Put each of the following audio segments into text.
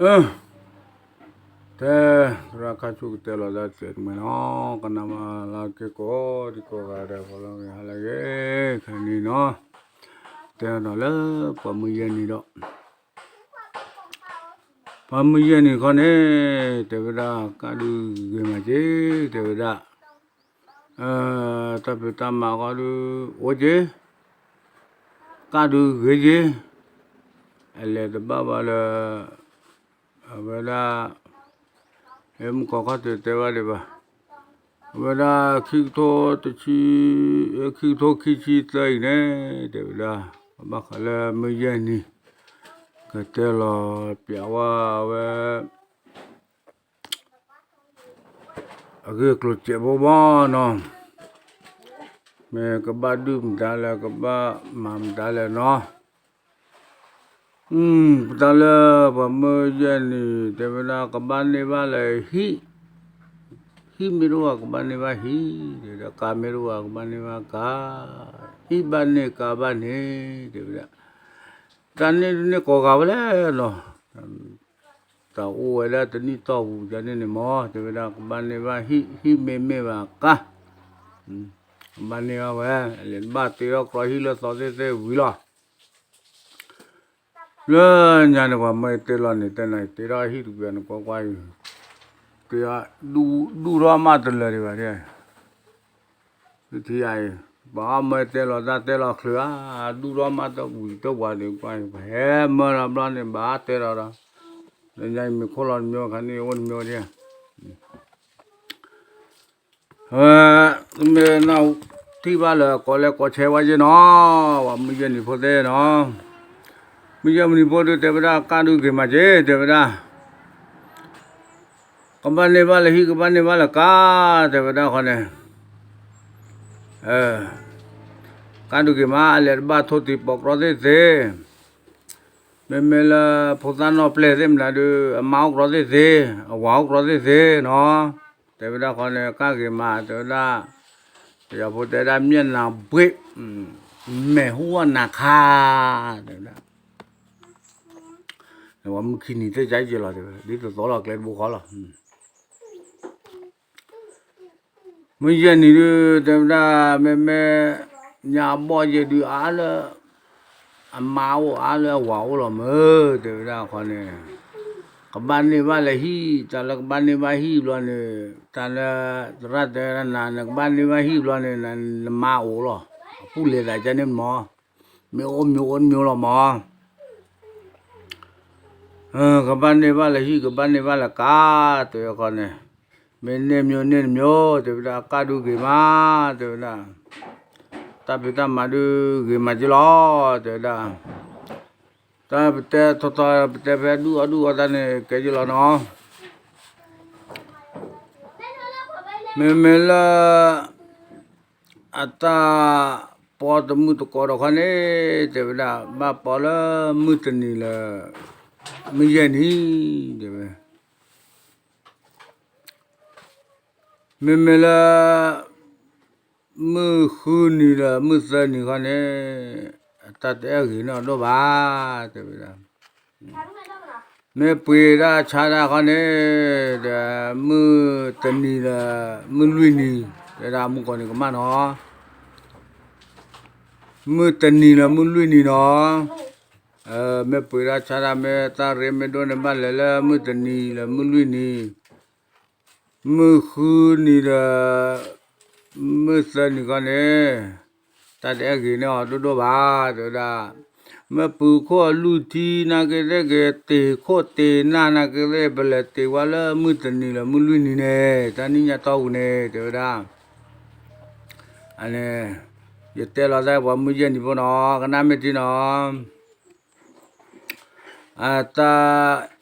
အ တဲ သရၣ်ခါဆူၣ်ကတဲလီၤတၢ်စဲးတမှဲၤနီၤ, ကနၣ်မၤလၢက့ၤကိးဒံကိးဂၤဒဲး ဖီလီၤဂ့ၤဟါလၢဂ့ၤ ခဲန့ၣ်နီၤ, တဲဒီးလၢပှၤမုၢ်ယဲၢ်နံၤဒီး ပှၤမုၢ်ယဲၢ်နံၤခီန့ၣ် တဲဝဲဒၣ် ကၢ်ဒုးဂ့ၤမးက့ၤ တဲဝဲဒၣ်, တၢ်ဖံးတၢ်မၤခီဒုး အိၣ်က့ၤ ကၢ်ဒုးဂ့ၤက့ၤ, အလဲၤတဘၣ်ဘၣ်လၢ အဝဲဒၣ် မုၢ်ကီၢ်ခီၣ်ထံးတဲဘၣ်ဒံးဘၣ်, အဝဲဒၣ်ခံကထိတဆံ ခံကထိခံဆံသၢအံၤန့ၣ် တဲဝဲဒၣ် ဘၣ်ဃးလၢမုၢ်ယဲၢ်နံၤ ကတဲလီၤပျးဝဲဝဲ အဂ့ၢ်အကျိၤစဲးဖိဘီနီၤ, မ့ၢ်ကဘၣ်ဒုးမတၤလဲၣ် ကဘၣ်မၤမတၤလဲၣ်နီၤ, ပတၢ်လၢပှၤမုၢ်ယဲၢ်နံၤ တဲဝဲဒၣ် ကဘၣ်န့ၢ်ဘၣ်လၢဟံၣ်, ဟံၣ်မ့ၢ်တအိၣ် ကဘၣ်န့ၢ်ဘၣ်ဟံၣ်, ဒီးကါမ့ၢ်တအိၣ် ကဘၣ်န့ၢ်ဘၣ်ကါ, ဟံၣ်ဘၣ်န့ၢ်ကါဘၣ်န့ၢ် တဲဝဲဒၣ်, တၢ်န့ၣ်တန့ၢ်ကိးဂၤဝဲလဲၣ်နီၤ, တၢ်အိၣ်ဝဲဒၣ်တနံၣ်တီၢ်ပူၤ တၢ်န့ၣ်န့ၣ်မ့ၢ် တဲဝဲဒၣ် ကဘၣ်န့ၢ်ဘၣ်ဟံၣ်, ဟံၣ်မ့ၢ်မ့ၢ်ဘၣ်ကါ, ကဘၣ်န့ၢ်ဘၣ်ဝဲ, လဲၤဘၣ်တ့ထီၣ်ကြီဟံၣ်လၢသီသ့ၣ်သ့ၣ်ဝံၤလီၤ. လၢညါန့ၣ် ပှၤမၢတဲလီၤန့ၣ် တဲနၤ တ့ထီၣ်ဟံၣ်တကွံာ်န့ၣ် ကွၢ်ကွၢ်အံၤ, တ့ထီၣ်ဒူၣ်ထီၣ်မးတလၢာ်ဒံးဘၣ်, ထံၣ်ယၤအံၤ, ပှၤမၢတဲလီၤတၢ်တဲလီၤချုးဧါ, ဒူၣ်ထီၣ်မးတဝံၤတဝါဒံးကွၢ်အံၤ ပဟဲမၢလီၤဘျီန့ၣ် ဘၣ်တဲလီၤဒီး, လၢညါအံၤမ့ၢ်ခိၣ်လီၤတမံၤ ခါန့ၣ်အိၣ်တမံၤဒံး အဝဲ မ့ၢ်နထံၣ်ဘၣ်လၢကိးလဲၣ်ကိးဆဲးဝဲက့နီၤ, ပှၤမုၢ်ယဲၢ်နံၤဖိသ့ၣ်နီၤ, မုၢ်ယဲၢ်နံၤဖိဒုးတဲဝဲဒၣ် ကၢ်ဒုးဂ့ၤမးက့ၤ တဲဝဲဒၣ်, ကဘၣ်န့ၢ်ဘၣ်လၢဟံၣ် ကဘၣ်န့ၢ်ဘၣ်လၢကါ တဲဝဲဒၣ်ဃီန့ၣ်, ကၢ်ဒုးဂ့ၤမး အလဲၤတဘၣ်ထိၣ်တံၤပိာ်ကြီသ့ၣ်သ့ၣ်, မ့မ့ၢ်လၢဖိသၣ်နီၢ်ပျဲၢ်သ့ၣ်မနုၤဒုး အမါအိၣ်ကြီသ့ၣ်သ့ၣ် အဝၤအိၣ်ကြီသ့ၣ်သ့ၣ်နီၤ, တဲဝဲဒၣ်ဃီန့ၣ် ကၢ်ဂ့ၤမး တဲဝဲဒၣ်, ပယီၤဖိတဲဒၣ် မျက်နှာပွင့်, မဲာ်ဟူအနၢ်ခါ, တဲဝဲဒၣ်, ပှၤမုၢ်ခံနံၤသ့ၣ်ကက့ၤလီၤ တဲဝဲ ဒ်သိးသိးလီၤကျဲတဘိဃီလီၤ. မုၢ်ယဲၢ်နံၤဒုး တဲဝဲဒၣ် မ့မ့ၢ် ညါအဘီၣ်ယဲၢ်ဒုးအါလၢ အမါအိၣ်အါလၢအဝၤအိၣ်လီၤမၢ် တဲဝဲဒၣ်ဃီန့ၣ်, ကဘၣ်န့ၢ်ဘၣ်လၢဟံၣ် တၢ်လၢကဘၣ်န့ၢ်ဘၣ်ဟံၣ်ဘျီန့ၣ်, တၢ်လၢ သရၣ်တဲနၤ နကဘၣ်န့ၢ်ဘၣ်ဟံၣ်ဘျီန့ၣ် နမါအိၣ်လီၤ, အပူၤလဲၤသးကန့ၣ်မၢ်, မ့ၢ်အိၣ်မ့ၢ်အိၣ်မ့ၢ်လီၤမၢ် ကဘၣ်န့ၢ်ဘၣ်လၢဟံၣ် ကဘၣ်န့ၢ်ဘၣ်လၢကါ တဲဝဲဃီန့ၣ်, မ့ၢ်န့ၢ်မ့ၢ်န့ၢ်တမ့ၢ် တဲဝဲဒၣ် ကၢ်ဒုးဂ့ၤမး တဲဝဲဒၣ်, တၢ်ဖံးတၢ်မၤဒုးဂ့ၤမးက့ၤလီၤ တဲဝဲဒၣ်, တၢ်ပတဲထီထီ ပတဲဖဲဒူၣ်အီၣ်ဒူၣ်အီသးန့ၣ် ကဲက့ၤလီၤနီၤ မ့မ့ၢ်လၢ အတၢ်ပီတမုၢ်တကိးဒီးခီန့ၣ် တဲဝဲဒၣ် ဘၣ်ပီလၢမုၢ်တနံၤလၢ မုၢ်ယဲၢ်နံၤ တဲဝဲ, မ့မ့ၢ်လၢ မုၢ်ဃုနံၤလၢမုၢ်သၢနံၤခီန့ၣ် အတၢ်တအဲၣ်ဂ့ၤန့ၢ်အီၤဒိၣ်ဘၣ် တဲဝဲဒၣ် မ့ၢ်ပှ့ၤဒၣ်ဆါဒၣ်ခီန့ၣ် ဒီး မုၢ်တနံၤလၢ မုၢ်လွံၢ်နံၤ တဲဒၣ်မုၢ်ကီၢ်န့ၣ်ကမၣ်နီၤ, မုၢ်တနံၤလၢမုၢ်လွံၢ်နံၤနီၤ, မ့ၢ်ပှ့ၤဒၣ်ဆါဒၣ် မ့ၢ်တၢ်ရ့မ့ၢ်ဒိၣ်န့ၣ် ဘၣ်လဲၤလၢမုၢ်တနံၤလၢမုၢ်လွံၢ်နံၤ မုၢ်ဃုနံၤဒီး မုၢ်သၢနံၤခီန့ၣ် တၢ်တအဲၣ်ဂ့ၤန့ၢ်အီၤဒိၣ်ဒိၣ်ဘၣ် တဲဝဲဒၣ်, မ့ၢ်ပုၤခိၣ်အလုၢ်ထံနာ်က့သ့ၣ်က့ၤ တ့ၤခိၣ်တ့ၤနၢ်နာ်က့သ့ၣ် ပလဲၤတ့ၤဝဲလၢမုၢ်တနံၤလၢမုၢ်လွံၢ်နံၤန့ၣ် တၢ်နံၣ်ညါတီၢ်ပူၤန့ၣ် တဲဝဲဒၣ်, အန့ၣ် ယတဲလီၤတၢ်ပှၤမုၢ်ယဲၢ်နံၤဖိနီၤ ကနၣ်မ့ၢ်ထံနီၤ အတၢ်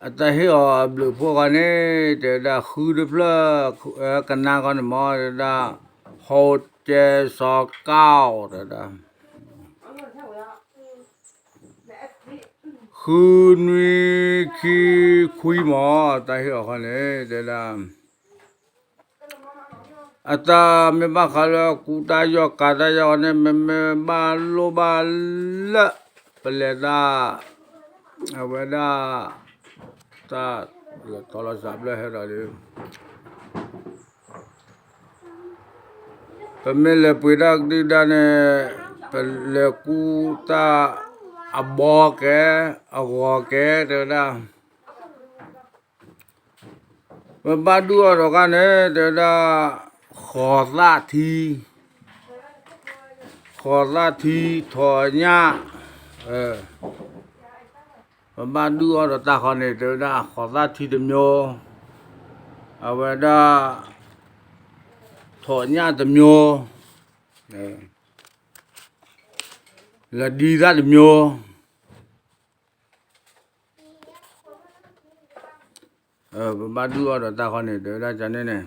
အတၢ်ဟ့ၣ်အီၤအဘျုးအဖှိၣ်ခီန့ၣ် တဲဝဲဒၣ် ဃုတဖျၢၣ် ကနါခီန့ၣ်မ့ၢ် တဲဝဲဒၣ် ဟိကဲစီၤကၢ် တဲဝဲဒၣ် ဃုနွံခံခွံမ့ၢ် တၢ်ဟ့ၣ်အီၤခီန့ၣ် တဲဝဲဒၣ် အတၢ်မ့ၢ်ဘၣ်ဃးလၢကူတၢ်ယီၢ်ကၤတၢ်ယီၢ်န့ၣ် မ့မ့ၢ်ဘၣ်လိၣ်ဘၣ်လၢ ပလဲၤတၢ် အဝဲဒၣ် တၢ်လီၤတီၤလီၤစးဘျၢဟဲဒီးဒီး ပမ့ၢ်လဲၤပှ့ၤတၢ်ကဒုၣ်ဒါန့ၣ် ပလဲၤကူတၢ်အဘီကဲ အဂီၤကဲ တဲဝဲဒၣ် ပဘၣ်ဒုးအီၤဒီးခါန့ၣ် တဲဝဲဒၣ် ဃိးသၣ်ထံ ဃိးသၣ်ထံ ထိးညၣ် ပဘၣ်ဒုးအီၤဒီးတၢ်ဃီန့ၣ် တဲဝဲဒၣ် ဃိးသၣ်ထံတမျိုး အဝဲဒၣ် ထိးညၣ်တမျိုး လဒံသၣ်တမျိုး ပဘၣ်ဒုးအီၤဒီးတၢ်ဃီန့ၣ် တဲဝဲဒၣ်ကန့ၣ်န့ၣ်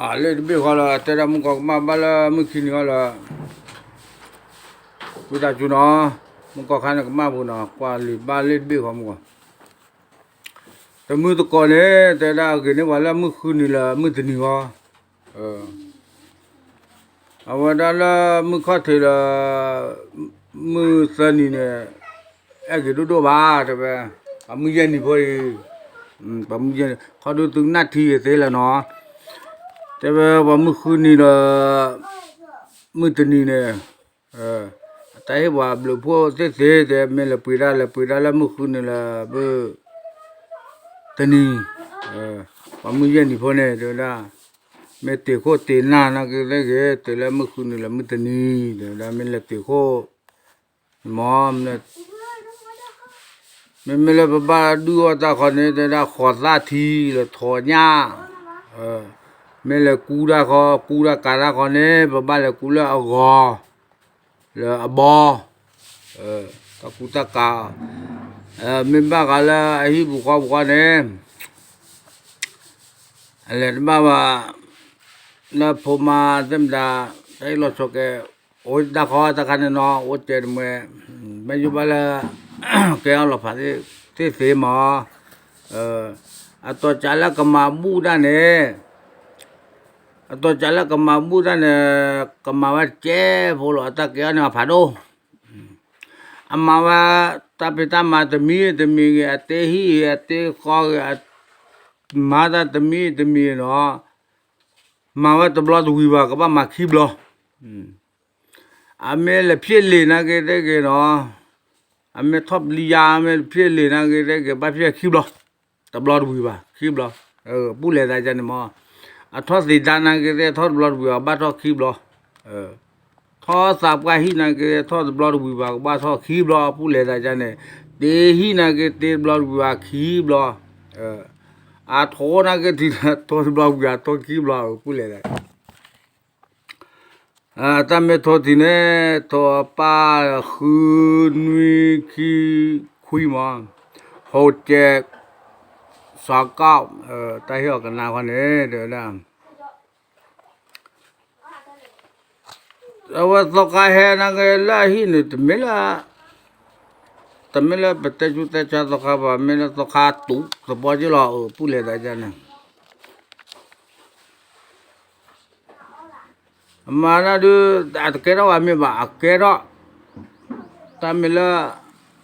အလ့ၣ်တဘ့ၣ်ဃီလၢ တဲဒၣ်မုၢ်ကီၢ်ကမၣ်ဘၣ်လၢမုၢ်ခံနံၤဃီလၢ ဝံသးစူၤနီၤ မုၢ်ကီၢ်ခါန့ၣ်ကမၣ်ပူၤနီၤ ကွၢ်လံာ်ဘၣ်လ့ၣ်တဘ့ၣ်ဃီမုၢ်ကီၢ် တမုၢ်သကိးန့ၣ် တဲဒၣ်အဂ့ၤန့ၢ်ပှၤလၢမုၢ်ဃုနံၤလၢမုၢ်တနံၤဃီ အဝဲဒၣ်လၢမုၢ်ခီၣ်ထံးလၢ မုၢ်သၢနံၤန့ၣ် အဲၣ်ဂ့ၤဒိၣ်ဒိၣ်ဘၣ် တဲဝဲ ပှၤမုၢ်ယဲၢ်နံၤဖိအံၤ ပှၤမုၢ်ယဲၢ်နံၤ ခီဒုသုကနၣ်ထံဂ့ၤသ့လၢၤနီၤ တဲဝဲပှၤမုၢ်ဃုနံၤလၢ မုၢ်တနံၤန့ၣ် အတၢ်ဟ့ၣ်ပှၤဘျုးဖှိၣ်သ့ၣ်သ့ၣ် တဲမ့ၢ်လဲၤပှ့ၤဒၣ်လဲၤပှ့ၤဒၣ်လၢမုၢ်ဃုနံၤလၢ မုၢ်တနံၤ ပှၤမုၢ်ယဲၢ်နံၤဖိန့ၣ် တဲဝဲဒၣ် မ့ၢ်တ့ၢ်ခိၣ်တ့ၢ်နၢ်နာ်က့သ့ၣ်ဂ့ၤ တ့ၢ်လၢမုၢ်ဃုနံၤလၢမုၢ်တနံၤ တဲဝဲဒၣ်မ့ၢ်လဲၤတ့ၢ်ခိၣ် မ့ၢ် မ့မ့ၢ်လၢပဘၣ်ဒုးအီၣ်တၢ်ဃီန့ၣ် တဲဝဲဒၣ် ဃိးသၣ်ထံ လၢထိးညၣ် မ့ၢ်လဲၤကူတၢ်ဃီ ကူတၢ်ကၤတၢ်ဃီန့ၣ် ပဘၣ်လဲၤကူလၢအဂီၤ လၢအဘီ တၢ်ကူတၢ်ကၤ မ့ၢ်ဘၣ်ဃးလၢအဟံၣ်ပူၤဃီပူၤဃီန့ၣ် အလဲၤတဘၣ်ဘၣ် လၢဖိမါသ့ၣ်မတၤ တၢ်အ့ၣ်လိာ်ဆိးက့ အိၣ်တၢ်ဃီတၢ်ခါန့ၣ်နီၤ အိၣ်ကဲတမှဲ မ့ၢ်ယိၣ်ဘၣ်လၢ ကဲအီၣ်လီၤဖးသ့ၣ်သ့မး အတီၤကးလၢကမၤဘူၣ်တၢ်န့ၣ် အတီၤကးလၢကမၤဘူၣ်တၢ်န့ၣ် ကမၤဝဲတကဲဖိလီၤ အတၢ်ကဲအီၣ်န့ၣ်အဖးဒိၣ် အမၤဝဲ တၢ်ဖံးတၢ်မၤတမံၤတမံၤဂ့ၤ အတ့ဟံၣ်ဂ့ၤ အတ့ဃီဂ့ၤ မၤတၢ်တမံၤတမံၤနီၤ မၤဝဲတဘျီတဝံၤဘၣ် ကဘၣ်မၤခံဘျီ အမ့ၢ်လဲၤဖျ့လံာ်နာ်က့သ့ၣ်ဂ့ၤနီၤ အမ့ၢ်ထီၣ်ပလံယါ အမ့ၢ်ဖျ့လံာ်နာ်က့သ့ၣ်ဂ့ၤ ဘၣ်ဖျ့ခံဘျီ တဘျီတဝံၤဘၣ် ခံဘျီ ပူၣ်လဲၤသးန့ၣ်မး အထီၣ်သ့ၣ်ဒါနာ်က့သ့ၣ် ထီၣ်တဘျီတဝံၤဘၣ် ဘၣ်ထီၣ်ခံဘျီ ထီၣ်သးပှၢ်ဟံၣ်နာ်က့ ထီၣ်တဘျီတဝံၤဘၣ် ကဘၣ်ထီၣ်ခံဘျီ ပူၣ်လဲၤသးန့ၣ် တ့ဟံၣ်နာ်က့ တ့တဘျီတဝံၤဘၣ် ခံဘျီ အထိးနာ်က့ ထံထီၣ်တဘျီတဝံၤဘၣ် ထိးခံဘျီ ပူၣ်လဲၤသး တၢ်မ့ၢ်ထိးထံးန့ၣ် ထိးပၢ်ဃုနွံခံခွံမး ဟိးကဲး စီၤကီၢ် တၢ်ဟ့ၣ်အီၤကနါဃီန့ၣ် တဲဝဲဒၣ် အဝဲသီခါဟဲနာ်က့လၢအဟံၣ်န့ၣ် တမ့ၢ်လၢ တမ့ၢ်လၢပတဲဆူတဲဆါသီခါဘၣ် မ့ၢ်လၢသီခါတူာ်သပှၢ်က့လီၤ ပူၣ်လဲၤသးန့ၣ် အမၤတၢ်ဒုး အတကဲထီၣ်ဝဲမ့ၢ်ဘၣ် အကဲထီၣ် တၢ်မ့ၢ်လၢ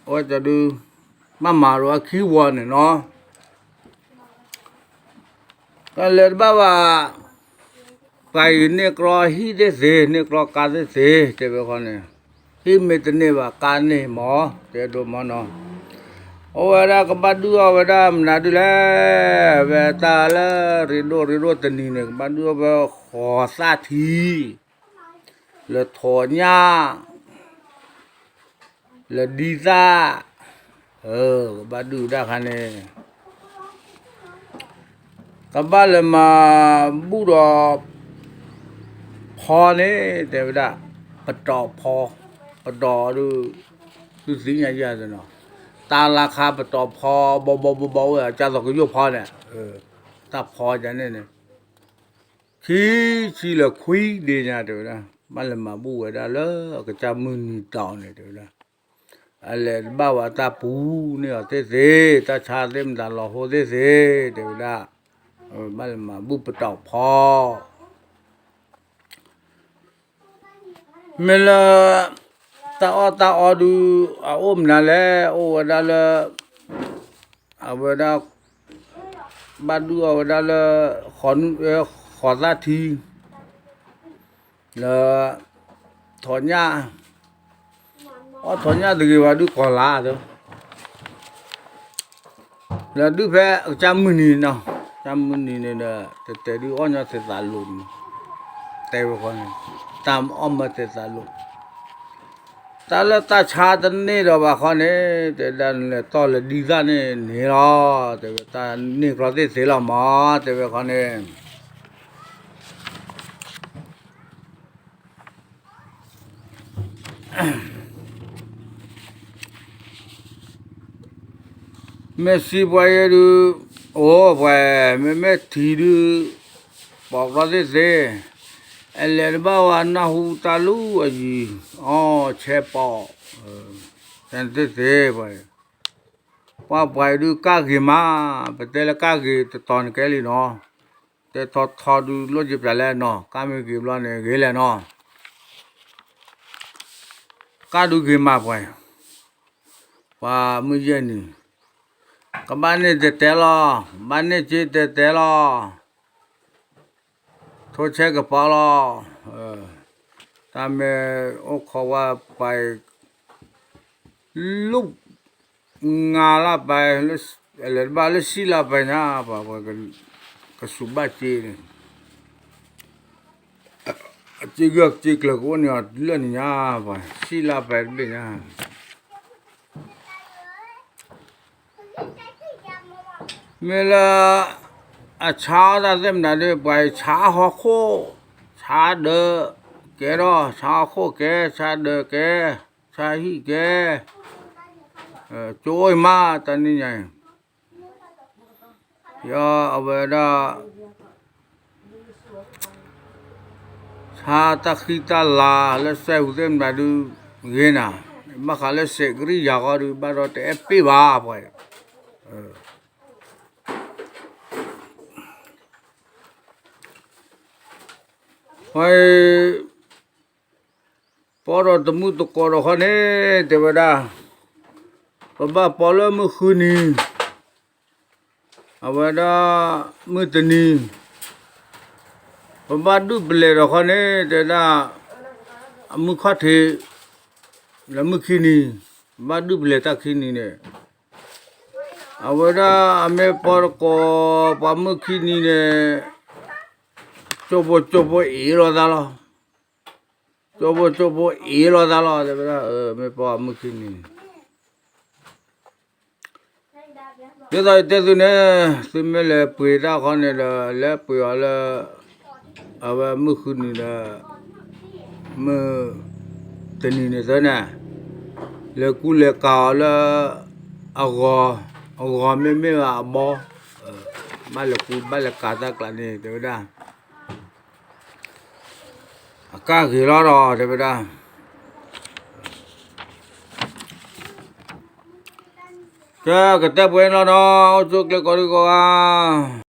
အဝဲတဒုး ဘၣ်မၤဒီးအခံဝီၤန့ၣ်နီၤ တၢ်လဲၤတဘၣ်ဘၣ် ပှၤအံၤန့ၢ်ကြီဟံၣ်သ့ၣ်သ့ န့ၢ်ကြီကါသ့ၣ်သ့ တဲဝဲဃီန့ၣ် ဟံၣ်မ့ၢ်တန့ၢ်ဘၣ် ကါန့ၢ်မး တဲဒိၣ်မးနီၤ အဝဲဒၣ်ကဘၣ်ဒုးအီၣ်ဝဲဒၣ်မနုၤဒုးလဲၣ် ဝဲတၢ်လၢရ့ဒိၣ်ရ့ဒိၣ်တနံၤန့ၣ် ကဘၣ်ဒုးအီၣ်ဝဲဃိးသၣ်ထံ လၢထိးညၣ် လၢဒံသၣ် ကဘၣ်ဒုးတၢ်ခါန့ၣ် ကဘၣ်လဲၤမၤဘူၣ်ဒီး ဖီန့ၣ် တဲဝဲဒၣ် ပတီၢ်ဖီ ပတီၢ်ဒုး သုသ့ၣ်ညါယၤနီၤ တၢ်လၢခါပတီၢ်ဖီ ဘီဘီဘီဘီဝဲ ကၢ်သိးကယိၣ်ဖီန့ၣ် တၢ်ဖီန့ၣ်န့ၣ် ခံဆံလၢခွံဒ့ညါ တဲဝဲဒၣ် ဘၣ်လဲၤမၤဘူၣ်ဝဲဒၣ်လၢအကစၢ်မုၢ်နံၤတီၤန့ၣ် တဲဝဲဒၣ် အလဲၤတဘၣ်ဝဲတၢ်ပူၤန့ၢ်အီၤသ့ၣ်သ့, တၢ်ဆါသ့ၣ်မတၤလီၤဟိသ့ၣ်သ့, တဲဝဲဒၣ်, ဘၣ်လဲၤမၤဘူၣ်ပတီၢ်ဖီ မ့ၢ်လၢ တၢ်အီၣ်တၢ်အီဒုး အအိၣ်မနုၤလဲၣ်, အိၣ်ဝဲဒၣ်လၢ အဝဲဒၣ် ဘၣ်ဒုးအီၣ်ဝဲဒၣ်လၢ ဃိးသၣ်ထံ လၢ ထိးညၣ်, အီၣ်ထိးညၣ်တဂ့ၤဘၣ်ဒုးကီၤလၤဒီး လၢဒုးဖဲအကစၢ်မုၢ်နံၤနီၤ, ကစၢ်မုၢ်နံၤန့ၣ်ဒီး တတဲဒုးအီၣ်ညီသ့သးလိၤန့ၣ်, တဲဝဲဃီန့ၣ်, တၢ်အီၣ်မၤသ့သးလိၤ, တၢ်လၢတၢ်ဆါတန့ၢ်ဒီးဘၣ်ဃီန့ၣ်, တဲဒၣ်လဲၤတီၢ်လၢဒ်သၣ်န့ၣ်န့ၣ်လီၤ, တဲဝဲတၢ်န့ၢ်ကျီသ့ၣ်သ့လီၤမး, တဲဝဲဃီန့ၣ် မ့ၢ်စံးပှၤယဲဒုး, အိၣ်ပှၤ, မ့မ့ၢ်ထံဒုး, ပိာ်ကျီသ့ၣ်သ့, အလဲၤတဘၣ်ဝဲနၢ်ဟူတၢ်လူၤအယံၤ, အီၣ်ဆဲးပိာ်, တသ့ၣ်သ့ပှၤ, ပှၤပှၤဒုးကၢ်ဂ့ၤမး, ပတဲလၢကၢ်ဂ့ၤတတီၤနကဲလံနီၤ, တဲထီထီဒုးလိၣ်က့ၤပျၢ်လဲၣ်နီၤ, ကၢ်မ့ၢ်ဂ့ၤဘျီန့ၣ်ဂ့ၤလဲၣ်နီၤ ကၢ်ဒုးဂ့ၤမးပှၤ, ပှၤမုၢ်ယဲၢ်နံၤ, ကဘၣ်န့ၢ်တဲတဲလီၤ, ဘၣ်န့ၢ်က့ၤတဲတဲလီၤ, ထိဆဲကပီၤလီၤ, တၢ်မ့ၢ်အိၣ်ခိးဝဲပှၤ လူၤ ငါးလပိုင်း, လဲၤတဘၣ်လၢဆံလါပှဲၤညါ, ပှၤကစူးဘၣ်စ့န့ၣ်, စ့ဂၢၢ်စ့ကျၢၤကအိၣ်န့ၢ်အီၤလၢနံၤညါ, ပှၤဆံလါပှဲၤတဘ့ၣ်ညါ, မ့ၢ်လၢ အဆါအီၣ်တၢ်သ့ၣ်မတၤဒီး ပှၤဆါဟီၣ်ခိၣ်, ဆါဒၢးကဲဒီး, ဆါဟီၣ်ခိၣ်ကဲ, ဆါဒၢးကဲ, ဆါဟံၣ်ကဲ, ကၠိအိၣ်မးတၢ်နံၤညါအံၤ, ယအဝဲဒၣ် ဆါတၢ်ဃံတၢ်လၤလၢစဲးဟူသ့ၣ်မတၤဒုးဂ့ၤနၤ, ဘၣ်ဃးလၢစဲးကရံၣ်ယၤဃီဒုး ဘၣ်ဒီးတအဲၣ်ပ့ၢ်ဘၣ်ပှၤ, ပှၤအံၤ ပီဒီးတမုၢ်တကိးဒီးဃီန့ၣ် တဲဝဲဒၣ်, ပဘၣ်ပီလၢမုၢ်ဃုနံၤ အဝဲဒၣ် မုၢ်တနံၤ ပဘၣ်ဒုးပလဲၤဒီးဃီန့ၣ် တဲဒၣ် အမုၢ်ခီၣ်ထံး လၢမုၢ်ခံနံၤ ပဘၣ်ဒုးပလဲၤတၢ်ခံနံၤန့ၣ် အဝဲဒၣ်အမ့ၢ်ပီတကိး ပှၤမုၢ်ခံနံၤန့ၣ် ကၠိဖိကၠိဖိအ့ၣ်လိာ်သးလီၤ. ကၠိဖိကၠိဖိအ့ၣ်လိာ်သးလီၤ တဲဝဲဒၣ် မ့ၢ်ပီမုၢ်ခံနံၤန့ၣ် ဒ်သိးယတဲသုန့ၣ် သုမ့ၢ်လဲၤပှ့ၤတၢ်ဃီန့ၣ်ဒီး လဲၤပှ့ၤအီၤလၢ အဝဲမုၢ်ဃုနံၤဒီး မုၢ်တနံၤန့ၣ်သၢန့ၣ် လဲၤကူလဲၤကၤအီၤလၢ အဂီၤ, အဂီၤမ့မ့ၢ်ဘၣ်အဘီ, ဘၣ်လဲၤကူဘၣ်လဲၤကၤတၢ်ကျးန့ၣ် တဲဝဲဒၣ် အကၢ်ဂ့ၤလီၤဒီး တဲဝဲဒၣ် ကဲ ကတဲပှဲၤလီၤနီၤ အိၣ်ဆူၣ်အိၣ်ချ့ကိးဒံကိးဂၤ